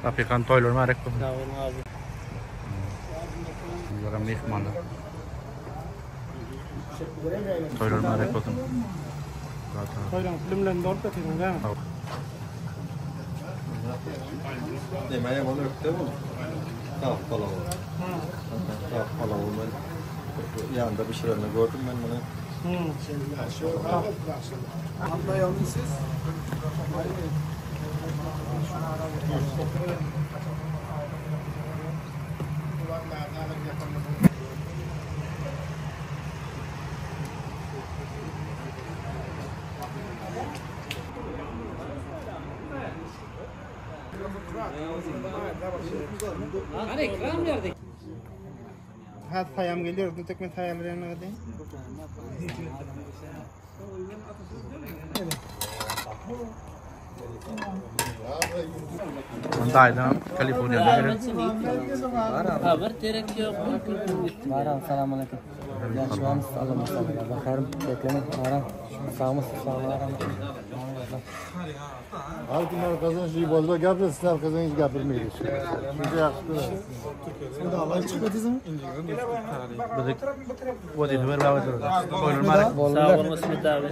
Rafikan toýlar mübarek bolsun. Sag boluň abi. Bular myhmanlar. Toýlar mübarek bolsun. Toýlaryň filmlerini dolup getirdiňiz dämi? Neme ýaman ökde bu. Tavuk palawy. Tavuk palawy men ýanynda bişirenini gördüm men muny. Has saýam geliyor. Bu tek men saýam bilen gideyim. Daýdan Kaliforniýadan gelen. Haber terek yok. Baran salam aleyküm. Ýagşymyz Allah maşallah. Bakarym bekleme baran. Sagmyz sağlar. Har kim arkasından şey bolsa gapirsin, siz arkasından hiç gapirmaysiz. Shuncha yaxshi ko'radi. Bizi vazife ver baba Toýlar mübarek. Sağ olun İsmet abi.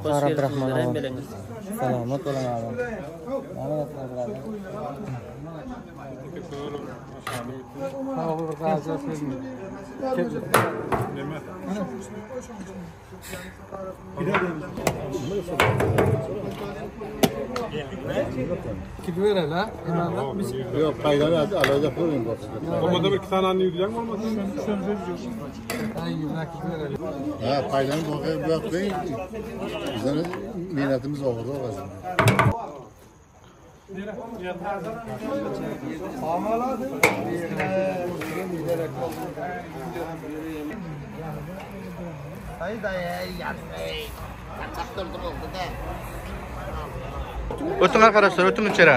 Hoş Sağ geldiniz. Abdurrahman Hem abi. biliniz. Salamat bolan adam. Salamat birader. Yo'q, paylarini alohida qo'ying Olmadı bir iki tane anne yürüyen olmadı. Ha, paylarini bu yoqqa qo'ying. Bizning mehnatimiz og'ir o'g'azim. Ötüň arkadaşlar, ötüň içeri.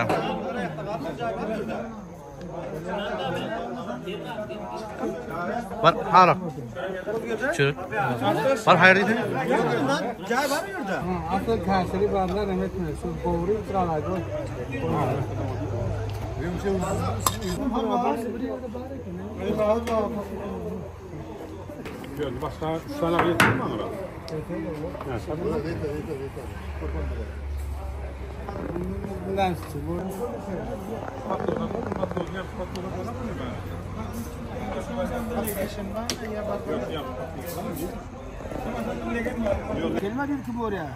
Var hala. İçeri. Var hayır dedi. Asıl kasiri barlar emetmiyor. Şu boğru sıralaydı. Başka üç tane yeter mi bana? Bundan bu. Gelmedi ki bu oraya.